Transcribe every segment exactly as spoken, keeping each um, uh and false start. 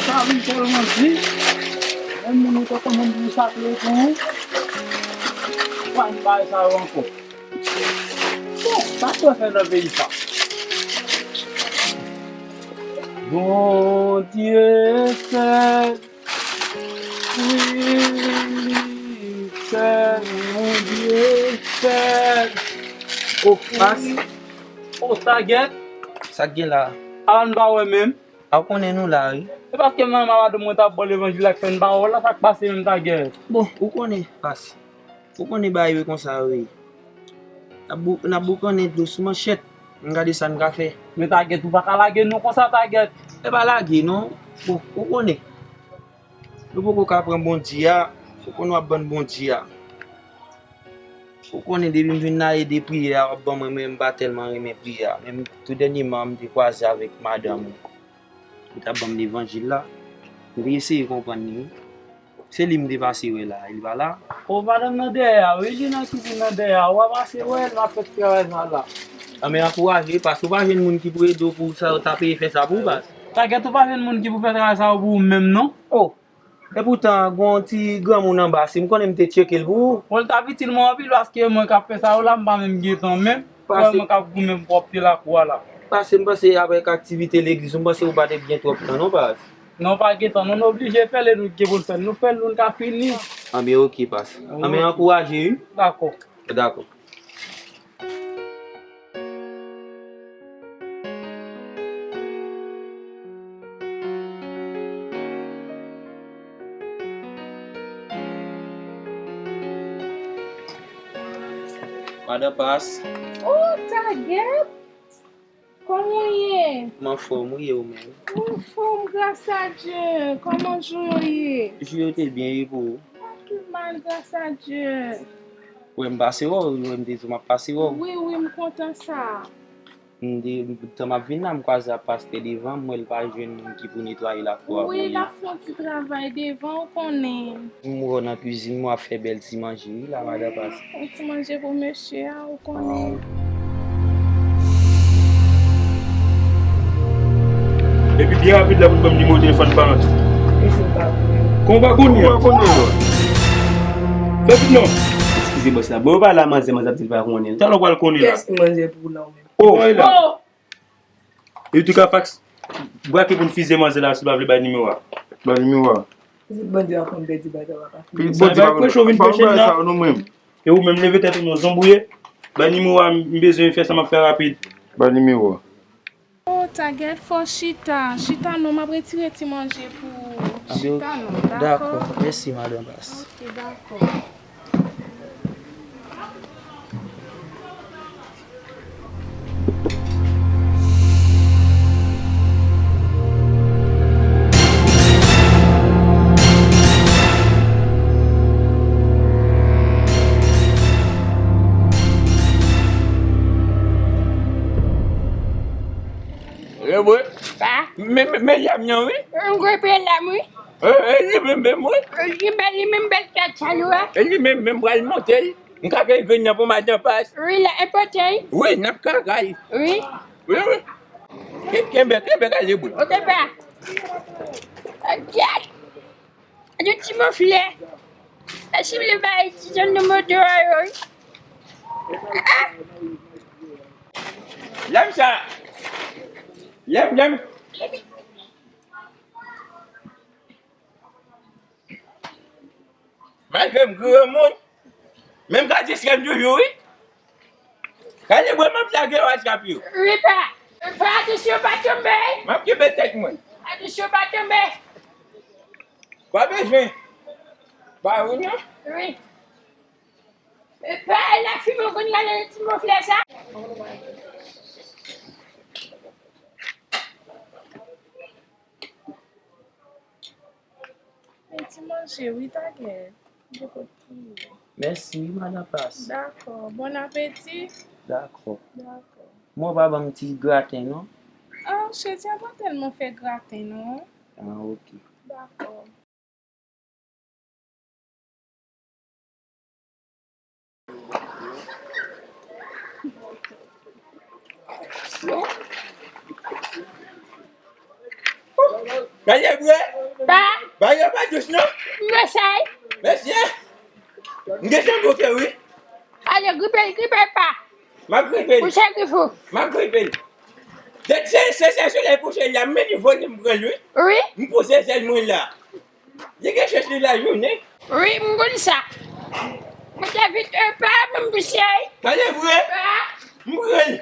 Sa vin tèlman di, menm moun ou te konn di sa te pou ou, pa yon bagay sa yo ankò. Bon, sa k wè fè nan peyi sa? Bondye fè l, wi, li fè l, Bondye fè l. O, Pas. O, Tagèt. Sa k gen la? Alan pa wè menm. A, ou konnen nou la, wi. Se paske m nan madanm mwen t ap ba w levanjil la k fè n pa wè w la, sa k pase menm, Tagèt? Bon, ou konnen, Pas. Ou konnen bagay yo konsa yo ye. N ap bou-, n ap boukannen dlo sou manchèt. N gade sa n ka fè. Men Tagèt, ou pa ka lage nou konsa, Tagèt. E pa lage, non. Bon, ou konnen. Nou poko ka pran Bondye a. Ou konnen w ap ban n Bondye a. Ou konnen depi m vin la ede priyè a, w ap ban mwen, men m pa tèlman renmen priyè a. Men m, tou dènyèman, m te kwaze avèk madanm ou. Li t ap ban m levanjil la. M te eseye konprann li, wi. Se li m te pase wè la, li pa la? O, madanm nan dèyè a, wi, li nan kizin nan dèyè a. Ou pa pase wè l, m ap fè ti travay sa la. Anben, ankouraje, paske ou pa jwenn moun ki pou ede w pou sa, yo ta peye fè sa pou ou, baz. Tagèt, ou pa jwenn moun ki pou fè travay sa yo pou ou menm, non? O, epoutan, gen yon ti granmoun anba, si m konnen m te tcheke l pou ou. Bon, l t ap itil mwen anpil, paske mwen k ap fè sa yo la, m pa menm gen tan menm. Wè mwen k ap goumen pou pwòpte lakou a la. Pase, m panse avèk aktivite legliz ou, m panse ou pa t ap gen twòp tan non, baz. Non, pa gen tan non, nou oblije fè l e nou gen pou n fè l. Nou fè l, nou ka fini. Anben, oke, Pas. Anben, ankouraje, wi. Dakò. Dakò. Madan Pas. O, Tagèt! Kòman w ye? M anfòm, wi, e ou menm? M anfòm, gras a Dye. Kòman jou yo ye? Jou yo te byen, e pou ou? Pa twò mal, gras a Dye. Ou wè m pase wè w, ou wè m te di w m ap pase wè w. Wi, wi, m kontan sa. M te, tan m ap vin la, m kwaze ak pastè devan, m wè l pa jwenn moun ki pou netwaye lakou a pou li. Wi, l ap fè yon ti travay devan, ou konnen. M wè w nan kwizin, m wè w ap fè bèl ti manje, wi, la, madan Pas. Yon ti manje pou mesye a, ou konnen. Epi byen rapid la pou l ban m nimewo telefòn pa an. Mesye pa konnen. Kòman w pa konnen? Ou pa konnen, non? Fè vit non. Eskize bòs la. Bon, yo pale a manzè, manzè ap di l pa konnen. Talè w pral konnen la. Kiyès ki manzè pou ou la, ou menm? O! Ou bay la. O! Epi tou ka faks, brake pou n fize manzè la, si w pa vle bay nimewo a. Bay nimewo a. Pitit bandi a konn pèdi bagay la pa fini. Pitit bandi pa konn pèdi bagay sa yo non, mwen. E ou menm, leve tèt ou non, zonbouye. Bay nimewo a, m bezwen fè sa m ap fè rapid. Bay nimewo a. O, Tagèt, fò chita. Chita non, m ap retire ti manje pou ou. Chita non, dakò? Dakò. Mèsi, madan Pas. Oke, dakò. Rebo. Pa. Men, men, men yam nan, wi. M gwo pye lam, wi. E, e, li menm menm, wi. Li bèl, li menm bèl tèt sa, li wè. E li menm menm pral monte l. M ka fè grenn nan pou madan Pas. Wi, la enpòtan, wi. Wi, n ap ka kay. Wi. Wi, wi. Ke-, kenbe, kenbe kay li bout. Oke, pa. Oke. Yon ti moflè. Mèsi, m vle bay ti zòn de moto a yo, wi. Lèm sa. Lèm, lèm. Malgre m granmoun, men m ka distrè m toujou, wi. Gade bwè m ap lage yo atap yo. Wi, pa. Pa, atansyon, pa tonbe. M ap kenbe tèt mwen. Atansyon, pa tonbe. Pa bezwen. Pa ou non? Wi. Pa, lafimen w konn gade ti moflè sa. Men ti manje, wi, Tagèt. Mèsi, wi, madan Pas. Dakò. Bon apeti. Dakò. Dakò. Mwen pa ban m ti graten, non? Ah, cheri, a pa tèlman fè graten, non. Ah, oke. Dakò. Kalye bwè. Pa. Bagay yo pa dous non. M eseye. Mesye. M gen janm bouke wi. Ale, gripe l, gripe l pa. M ap gripe l. Kouche grif ou. M ap gripe l. Se, se, se, se solèy kouche la, m vini voye m pran l wi. Wi. M poze zèl mwen la. Li gen chans li lajounen. Wi, m konn sa. Mwen te vit e pa, mwen m pise. Tande vre? Pa. M pran l.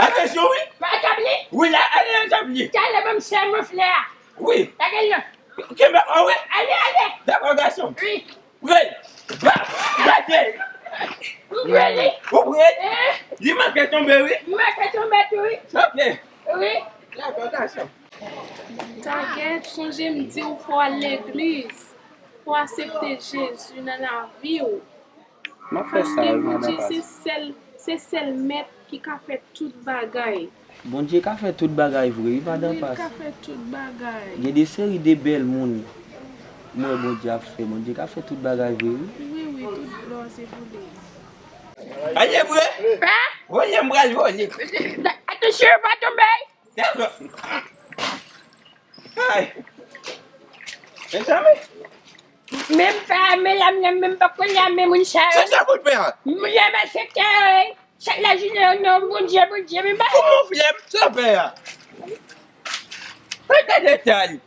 Atansyon wi. Pa tab li. Wi la, ale nan tab li. Talè ban m sè mwen flè a. Wi. Lage l non. Kenbe ankò wi. Ale, ale. Dakò gason. Wi. Pran l. Ba, gade. Ou pran li? Ou pran l? Eh. Li manke tonbe wi. Li manke tonbe tou wi. Ok. Wi. Dakò gason. Tagèt, sonje m di w fò w al legliz, fò w aksepte Jezi nan lavi w. M ap fè sa wi, madan Pas. Paske Bondye se sèl, se sèl mèt ki ka fè tout bagay. Bondye ka fè tout bagay vre wi, madan Pas. Wi, l ka fè tout bagay. Gen de seri de bèl moun mwen wè Bondye ap fè. Bondye ka fè tout bagay vre wi. Wi, wi, tout glwa se pou li. Ale vre? Pa? Voye m pral voye. Atansyon, pa tonbe. Ay. Mezanmi. Menm pa, men la, men, menm pa kounye a, men moun sa yo. Sa, sa kout pen an? Moun yo malfektè yo, wi. Chak lajounen, non, Bondye, Bondye, men ba. Kòman w fè sa fè a? Gade tan.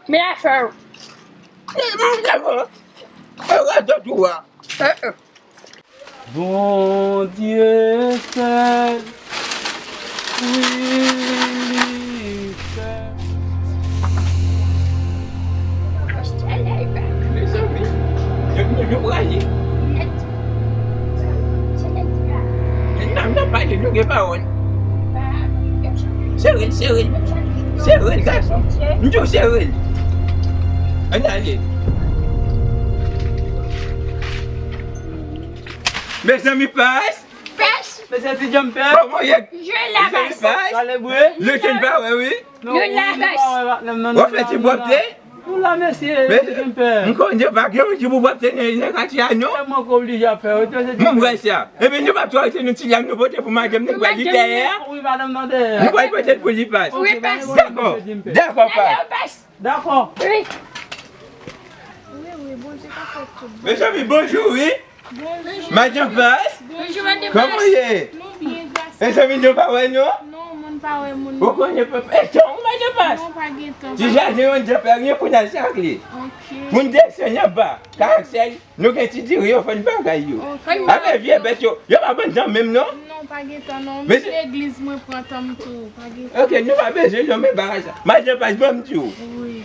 Men afè w. Mwen radòt ou a. Bondye sèl, wi, li sèl. Mezanmi, nou, nou, nou prale. N ap, n ap pale, nou gen pawòl. Sere l, sere l. Sere l, gason. M di w sere l. Ann ale. Mezanmi, Pas. Pas. Mesye Ti Djanm Pè. Kòman w ye? Jwe la, Pas. Mezanmi, Pas. Pale bwe. Letenn pa wè, wi. Nou la, Pas. W ap fè ti pwòpte? Nou la, mesye, men, m konnen pa gen yon jou pou w ap te nan, nan katye a, non. Mwen, m wè sa. Epi nou pa twò rete nan ti lam nou pote pou madanm nou pral li dèyè a. Wi, madanm nan dèyè. Nou pral pote l pou li Pas. Wi, Pas. Dakò. Dakò, Pas. Dakò. Wi. Wi, wi, Bondye ka fè tout bagay. Mezanmi, bonjou, wi. Bonjou. Madan Pas. Bonjou, madan Pas. Kòman w ye? Nou byen, gras a Dye. Mezanmi, nou pa wè, non? Non, moun pa wè moun. Ou konnen pa, e, tan, ou pa gen pas. Non, pa gen tan. Ti jaden yon jan fè ryen pou n al sakle. Ok. Pou n desann anba. Karaksèl, nou gen ti diri yo, fò n bagay yo. Ok. Apre vye bèt yo, yo pa ban n tan menm, non? Non, pa gen tan, non. Men legliz mwen pran tan m tou, pa gen tan. Ok, nou pa bezwen, non, men bagay sa. Madan Pas, ban m di w. Wi.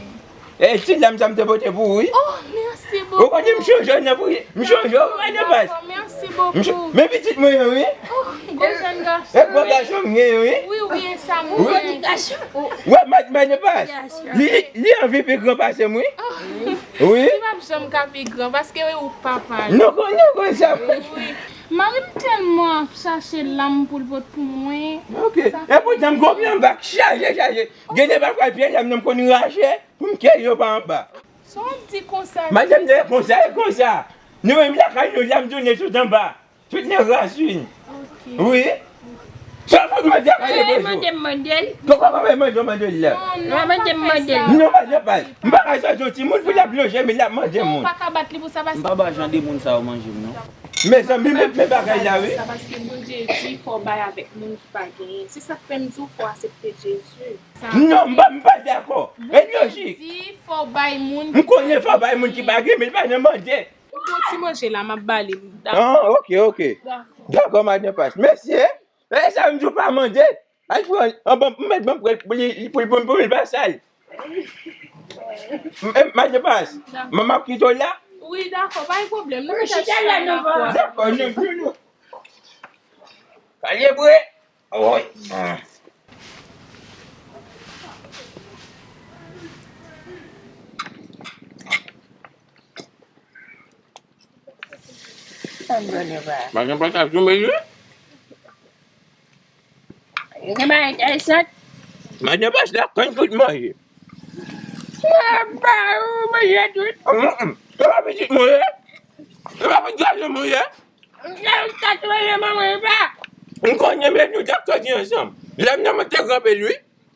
E, ti lam sa m te pote pou ou, wi. Oh, mèsi bokou. Ou konnen m chonje w nan pri, m chonje w, madan Pas. Dakò, mèsi bokou. Men pitit mwen an, wi. Oh, gwo jèn gason. E gwo gason m gen, wi. Wi, wi, e sa m gen. Wi. Wè, madan Pas. Li, li anvi pi gran pase m, wi. Oh. Wi. Li p ap janm ka pi gran, paske wi, ou papa. Nou konn, nou konn sa. Wi. Mari m tèlman ap chache lam pou l pot pou mwen. Ok. E poutan m gon pye anba k chaje, chaje. Gen de pafwa pye lam nan m konn rache pou m keye yo pa anba. Sa w ap di konsa? Madanm, e konsa, e konsa. Nou menm lakay nou, lam tounen tout anba. Tout nan rasin. Ok. Wi. Sa w fout mande a kale bejou. Mande m mande l. Kòman mande m mande l la? Non, non, pa fè sa. Non, madan Pas. M pa ka sòti yon timoun pou l ap lonje men l ap mande moun. Non, ou pa ka bat li pou sa, paske m pa ba jan de moun sa yo manje m, non. Mezanmi, men, men bagay la, wi. Sa paske Bondye di fò w bay avèk moun ki pa genyen. Se sa k fè m di w fò w aksepte Jezi. Non, m pa, m pa dakò. E lojik. Bondye di fò w bay moun ki pa genyen. M konnen fò w bay moun ki pa genyen, men l pa nan mande. M gon ti manje la, m ap ba li. Dakò. Ah, ok, ok. Dakò. Dakò, madan Pas. Mèsi, e. E sa m di w pa mande. Al pran, an, ban m, ban m, ban m pran l pou li, pou li, pou li, pou li pa sal. M, e, madan Pas, dakò. Manman ap kite w la? Wi, dakò, pa gen pwoblèm. Nou chita la, nou va. Dakò, nou, nou, nou. Kalye bwe. Woy. Ah. Madan Pas ap tonbe, wi. Gen bagay enteresan. Madan Pas la konn tout manje. Mwen ba ou manje tout. Mm, mm. E pa pitit mwen ye. E pa pitit gason mwen ye. Sa ou ta touye manman e pa. M konnen men nou t ap sòti ansanm. Lè m nan mwen te kanpe l wi.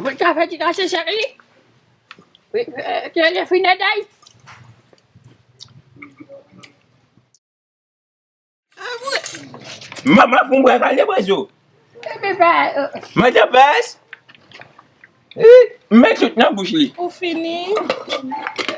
Mwen ka fè ti kache chèk li. Wi, eh, ke le fine day. Manman pou mwen pale bwè zo. Madan Pas. Met tout nan bouch li. Ou fini?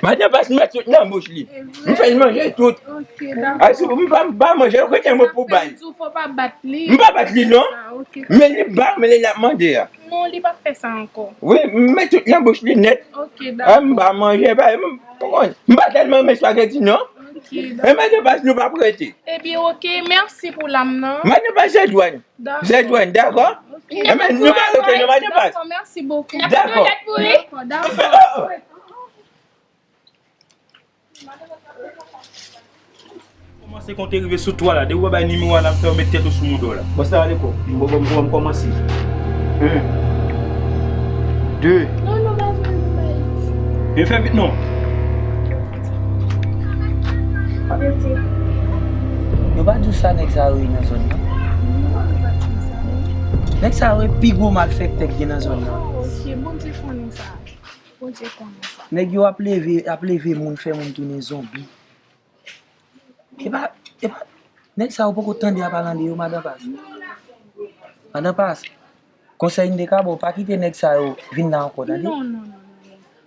Madan Pas, met tout nan bouch li. M fè l manje tout. Ok, dakò. Aso m pa, m pa manje, kote mwen pou bay. Fò pa bat li. M pa bat li non. Ah, ok. Men li ba, men li ap mande a. Non, li p ap fè sa ankò. Wi, m met tout nan bouch li nèt. Ok, dakò. M pa manje, ba, m, m pa tèlman renmen espageti non. Ok, dakò. E madan Pas nou p ap rete. Ebyen, ok, mèsi pou lam nan. Madan Pas se dwàn. Dakò. Se dwàn, dakò? Ok. Ebyen, nou pa rete non, madan Pas. Dakò, mèsi bokou. Dakò. Dakò, dakò. Kòmanse konte rive sou twa la. Depi w pa bay nimewo a la, m fè w met tèt ou sou mouda w la. Bòs la ale kò. M, m, m, m kòmanse. Yon. De. Non, non, pa vre, non, pa vre. Yo fè vit non. Yo pa di w sa nèg sa yo ye nan zòn nan. Nèg sa yo ye pi gwo malfektè k gen nan zòn nan. Oh, ok, Bondye konnen sa. Bondye konnen sa. Nèg yo ap leve, ap leve moun, fè moun tounen zonbi. E pa, e pa, nèg sa yo poko tande a pale de yo, madan Pas. Madan Pas, konsèy m te ka ba w, pa kite nèg sa yo vin la ankò, tande? Non, non, non, non, non.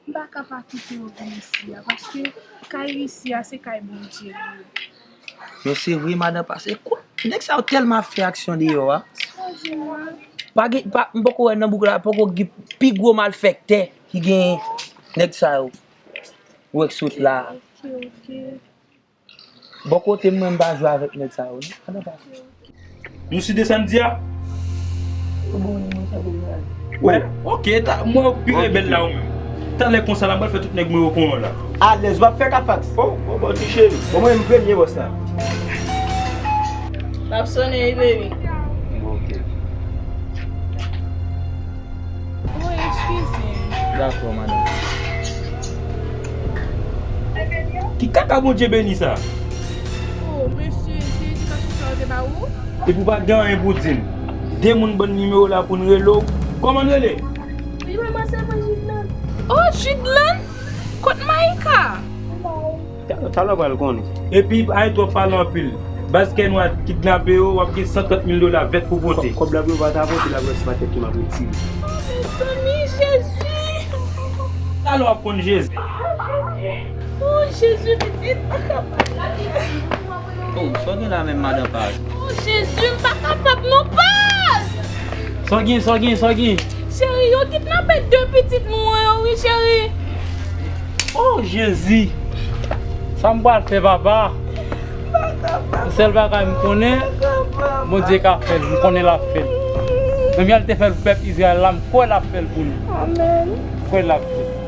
M pa ka pa kite yo vin isi a, paske kay isi a, se kay Bondye li ye. Non, se vre, madan Pas. Ekout, nèg sa yo tèlman ap fè aksyon deyò a. Sa w di mwen? Pa gen, pa, m poko wè nan bouk la, poko gen pi gwo malfektè ki gen nèg sa yo. Ou wè k sot la. Ok, ok. Bò kote m, mwen, m pa jwe avèk nèg sa yo, non. Sa nan pase. Nou si de samdi a? Ou bon, mwen, sa bon, mwen. Wè, ok, ta, mwen, ou pi rebèl la, ou menm. Talè konsa la, m pral fè tout nèg mwen yo kon la. Alèz, w ap fè Kafax. Oh, bon, bon, ti cheri. Bon, mwen, m premye bòs la. M ap sonnen, wi, baby. Ok. Woy, eskize m. Dakò, madanm. Ki kaka Bondye beni sa? Oh, mesye, se edikasyon sa yo te ba ou? Epi w pa gen anyen pou w di m. De moun ban n nimewo la pou n rele w. Kòman n rele? Wi, manman, se mwen, Jidlan. Oh, Jidlan? Kot Maïka? Talè w pral konnen. Epi, ay twò pale anpil. Baz Kènwa kidnape yo, w ap gen san trant mil dola vèt pou pote. Kòb la pou yo pa ta pote la, pou se pa tèt ki m ap retire. Oh, mezanmi, Jezi! Talè w ap konn Jezi. Oh, Jezi, pitit, pa kapab. Oh, sa w gen la menm, madanm Paz? Oh, Jezi, m pa kapab non, Paz! Sa w gen, sa w gen, sa w gen? Cheri, yo kidnape de pitit nou an yo, wi, cheri. Oh, Jezi! Sa m pral fè, papa? Sèl bagay m konnen, Bondye ka fè l, m konnen l ap fè l. Menm jan l te fè l pou pèp Izrayèl la, m kwè l ap fè l pou nou. Amèn. M kwè l ap fè l.